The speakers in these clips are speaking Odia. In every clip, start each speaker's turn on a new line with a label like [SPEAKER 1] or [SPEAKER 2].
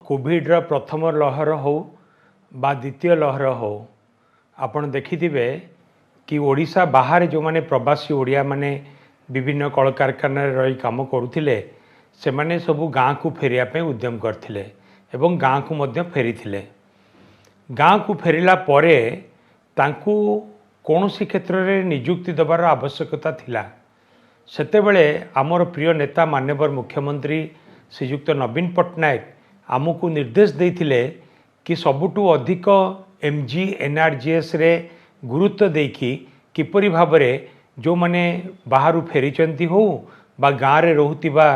[SPEAKER 1] କୋଭିଡ଼ର ପ୍ରଥମ ଲହର ହେଉ ବା ଦ୍ୱିତୀୟ ଲହର ହେଉ, ଆପଣ ଦେଖିଥିବେ କି ଓଡ଼ିଶା ବାହାରେ ଯେଉଁମାନେ ପ୍ରବାସୀ ଓଡ଼ିଆମାନେ ବିଭିନ୍ନ କଳକାରଖାନାରେ ରହି କାମ କରୁଥିଲେ, ସେମାନେ ସବୁ ଗାଁକୁ ଫେରିବା ପାଇଁ ଉଦ୍ୟମ କରିଥିଲେ ଏବଂ ଗାଁକୁ ମଧ୍ୟ ଫେରିଥିଲେ। ଗାଁକୁ ଫେରିଲା ପରେ ତାଙ୍କୁ କୌଣସି କ୍ଷେତ୍ରରେ ନିଯୁକ୍ତି ଦେବାର ଆବଶ୍ୟକତା ଥିଲା। ସେତେବେଳେ ଆମର ପ୍ରିୟ ନେତା ମାନ୍ୟବର ମୁଖ୍ୟମନ୍ତ୍ରୀ ଶ୍ରୀଯୁକ୍ତ ନବୀନ ପଟ୍ଟନାୟକ ଆମକୁ ନିର୍ଦ୍ଦେଶ ଦେଇଥିଲେ କି ସବୁଠୁ ଅଧିକ ଏମ୍ଜିଏନ୍ଆର୍ଜିଏସ୍ରେ ଗୁରୁତ୍ୱ ଦେଇକି କିପରି ଭାବରେ ଯେଉଁମାନେ ବାହାରୁ ଫେରିଛନ୍ତି ହେଉ ବା ଗାଁରେ ରହୁଥିବା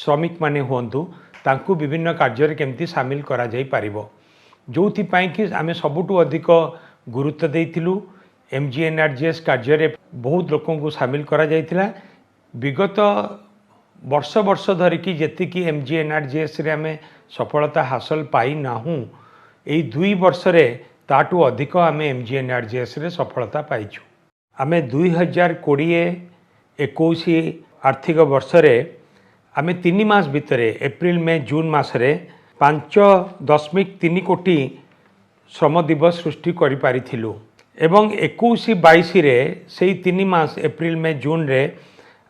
[SPEAKER 1] ଶ୍ରମିକମାନେ ହୁଅନ୍ତୁ, ତାଙ୍କୁ ବିଭିନ୍ନ କାର୍ଯ୍ୟରେ କେମିତି ସାମିଲ କରାଯାଇପାରିବ। ଯେଉଁଥିପାଇଁ କି ଆମେ ସବୁଠୁ ଅଧିକ ଗୁରୁତ୍ୱ ଦେଇଥିଲୁ। ଏମ୍ଜିଏନ୍ଆର୍ଜିଏସ୍ କାର୍ଯ୍ୟରେ ବହୁତ ଲୋକଙ୍କୁ ସାମିଲ କରାଯାଇଥିଲା। ବିଗତ ବର୍ଷ ବର୍ଷ ଧରିକି ଯେତିକି ଏମ୍ଜିଏନ୍ଆର୍ଜିଏସ୍ରେ ଆମେ ସଫଳତା ହାସଲ ପାଇନାହୁଁ, ଏଇ 2 ବର୍ଷରେ ତାଠୁ ଅଧିକ ଆମେ ଏମ୍ଜିଏନ୍ଆର୍ଜିଏସ୍ରେ ସଫଳତା ପାଇଛୁ। ଆମେ 2020-21 ଆର୍ଥିକ ବର୍ଷରେ ଆମେ 3 ମାସ ଭିତରେ, ଏପ୍ରିଲ, ମେ, ଜୁନ୍ ମାସରେ 5.3 କୋଟି ଶ୍ରମ ଦିବସ ସୃଷ୍ଟି କରିପାରିଥିଲୁ ଏବଂ 21-22ରେ ସେଇ 3 ମାସ ଏପ୍ରିଲ, ମେ, ଜୁନ୍ରେ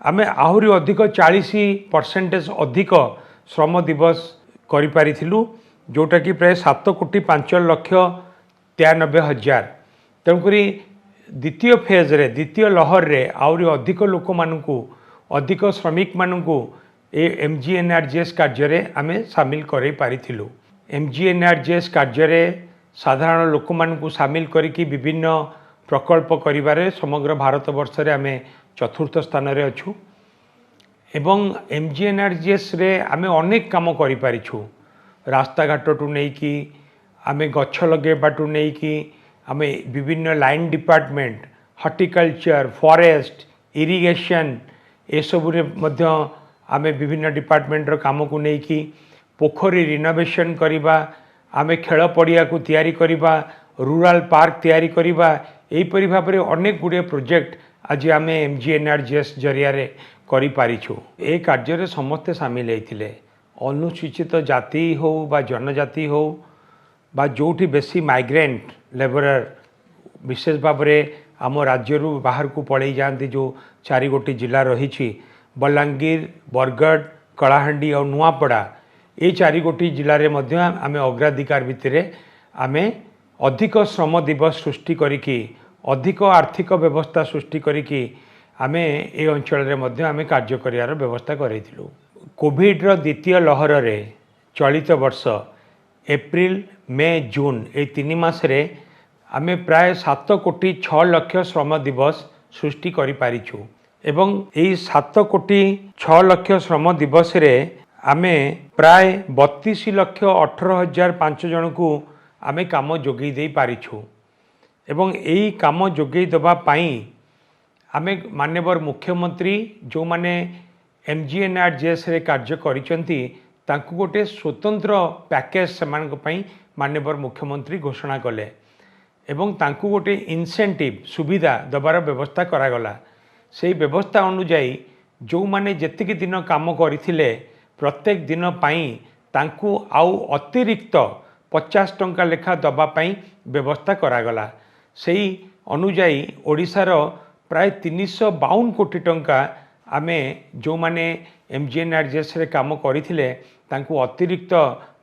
[SPEAKER 1] ଆମେ ଆହୁରି ଅଧିକ 40% ଅଧିକ ଶ୍ରମ ଦିବସ କରିପାରିଥିଲୁ, ଯେଉଁଟାକି ପ୍ରାୟ 7 କୋଟି 5 ଲକ୍ଷ 93 ହଜାର। ତେଣୁକରି ଦ୍ୱିତୀୟ ଫେଜ୍ରେ, ଦ୍ୱିତୀୟ ଲହରରେ ଆହୁରି ଅଧିକ ଲୋକମାନଙ୍କୁ, ଅଧିକ ଶ୍ରମିକମାନଙ୍କୁ ଏ ଏମ୍ଜିଏନ୍ଆର୍ଜିଏସ୍ କାର୍ଯ୍ୟରେ ଆମେ ସାମିଲ କରାଇ ପାରିଥିଲୁ। ଏମ୍ଜିଏନ୍ଆର୍ଜିଏସ୍ କାର୍ଯ୍ୟରେ ସାଧାରଣ ଲୋକମାନଙ୍କୁ ସାମିଲ କରିକି ବିଭିନ୍ନ ପ୍ରକଳ୍ପ କରିବାରେ ସମଗ୍ର ଭାରତବର୍ଷରେ ଆମେ ଚତୁର୍ଥ ସ୍ଥାନରେ ଅଛୁ ଏବଂ ଏମ୍ଜିଏନ୍ଆର୍ଜିଏସ୍ରେ ଆମେ ଅନେକ କାମ କରିପାରିଛୁ। ରାସ୍ତାଘାଟଠୁ ନେଇକି, ଆମେ ଗଛ ଲଗାଇବାଠୁ ନେଇକି, ଆମେ ବିଭିନ୍ନ line department, horticulture, forest, irrigation, ଏସବୁରେ ମଧ୍ୟ ଆମେ ବିଭିନ୍ନ ଡିପାର୍ଟମେଣ୍ଟର କାମକୁ ନେଇକି ପୋଖରୀ ରିନୋଭେସନ୍ କରିବା, ଆମେ ଖେଳ ପଡ଼ିଆକୁ ତିଆରି କରିବା, ରୁରାଲ ପାର୍କ ତିଆରି କରିବା, ଏହିପରି ଭାବରେ ଅନେକ ଗୁଡ଼ିଏ ପ୍ରୋଜେକ୍ଟ ଆଜି ଆମେ ଏମ୍ଜିଏନ୍ଆର୍ଜିଏସ୍ ଜରିଆରେ କରିପାରିଛୁ। ଏ କାର୍ଯ୍ୟରେ ସମସ୍ତେ ସାମିଲ ହେଇଥିଲେ। ଅନୁସୂଚିତ ଜାତି ହେଉ ବା ଜନଜାତି ହେଉ ବା ଯେଉଁଠି ବେଶୀ ମାଇଗ୍ରେଣ୍ଟ ଲେବରର ବିଶେଷ ଭାବରେ ଆମ ରାଜ୍ୟରୁ ବାହାରକୁ ପଳେଇ ଯାଆନ୍ତି, ଯେଉଁ ଚାରିଗୋଟି ଜିଲ୍ଲା ରହିଛି, ବଲାଙ୍ଗୀର, ବରଗଡ଼, କଳାହାଣ୍ଡି ଆଉ ନୂଆପଡ଼ା, ଏଇ ଚାରିଗୋଟି ଜିଲ୍ଲାରେ ମଧ୍ୟ ଆମେ ଅଗ୍ରାଧିକାର ଭିତ୍ତିରେ ଆମେ ଅଧିକ ଶ୍ରମ ଦିବସ ସୃଷ୍ଟି କରିକି, ଅଧିକ ଆର୍ଥିକ ବ୍ୟବସ୍ଥା ସୃଷ୍ଟି କରିକି ଆମେ ଏ ଅଞ୍ଚଳରେ ମଧ୍ୟ ଆମେ କାର୍ଯ୍ୟ କରିବାର ବ୍ୟବସ୍ଥା କରାଇଥିଲୁ। କୋଭିଡ଼ର ଦ୍ୱିତୀୟ ଲହରରେ ଚଳିତ ବର୍ଷ ଏପ୍ରିଲ, ମେ, ଜୁନ୍ ଏଇ 3 ମାସରେ ଆମେ ପ୍ରାୟ 7 କୋଟି 6 ଲକ୍ଷ ଶ୍ରମ ଦିବସ ସୃଷ୍ଟି କରିପାରିଛୁ ଏବଂ ଏଇ 7 କୋଟି 6 ଲକ୍ଷ ଶ୍ରମ ଦିବସରେ ଆମେ ପ୍ରାୟ 32 ଲକ୍ଷ 18 ହଜାର 5 ଜଣଙ୍କୁ ଆମେ କାମ ଯୋଗାଇ ଦେଇପାରିଛୁ। ଏବଂ ଏଇ କାମ ଯୋଗାଇ ଦେବା ପାଇଁ ଆମେ ମାନ୍ୟବର ମୁଖ୍ୟମନ୍ତ୍ରୀ ଯେଉଁମାନେ ଏମ୍ଜିଏନ୍ଆର୍ଜିଏସ୍ରେ କାର୍ଯ୍ୟ କରିଛନ୍ତି, ତାଙ୍କୁ ଗୋଟେ ସ୍ୱତନ୍ତ୍ର ପ୍ୟାକେଜ୍ ସେମାନଙ୍କ ପାଇଁ ମାନ୍ୟବର ମୁଖ୍ୟମନ୍ତ୍ରୀ ଘୋଷଣା କଲେ ଏବଂ ତାଙ୍କୁ ଗୋଟେ ଇନସେଣ୍ଟିଭ୍ ସୁବିଧା ଦେବାର ବ୍ୟବସ୍ଥା କରାଗଲା। ସେଇ ବ୍ୟବସ୍ଥା ଅନୁଯାୟୀ ଯେଉଁମାନେ ଯେତିକି ଦିନ କାମ କରିଥିଲେ, ପ୍ରତ୍ୟେକ ଦିନ ପାଇଁ ତାଙ୍କୁ ଆଉ ଅତିରିକ୍ତ 50 ଟଙ୍କା ଲେଖା ଦେବା ପାଇଁ ବ୍ୟବସ୍ଥା କରାଗଲା। ସେଇ ଅନୁଯାୟୀ ଓଡ଼ିଶାର ପ୍ରାୟ 352 କୋଟି ଟଙ୍କା ଆମେ ଯେଉଁମାନେ ଏମ୍ଜିଏନ୍ଆର୍ଜିଏସ୍ରେ କାମ କରିଥିଲେ, ତାଙ୍କୁ ଅତିରିକ୍ତ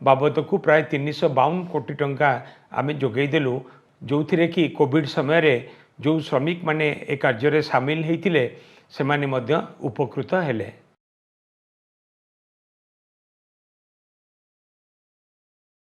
[SPEAKER 1] ବାବଦକୁ ପ୍ରାୟ 352 କୋଟି ଟଙ୍କା ଆମେ ଯୋଗାଇ ଦେଲୁ, ଯେଉଁଥିରେ କି କୋଭିଡ଼ ସମୟରେ ଯେଉଁ ଶ୍ରମିକମାନେ ଏ କାର୍ଯ୍ୟରେ ସାମିଲ ହେଇଥିଲେ, ସେମାନେ ମଧ୍ୟ ଉପକୃତ ହେଲେ।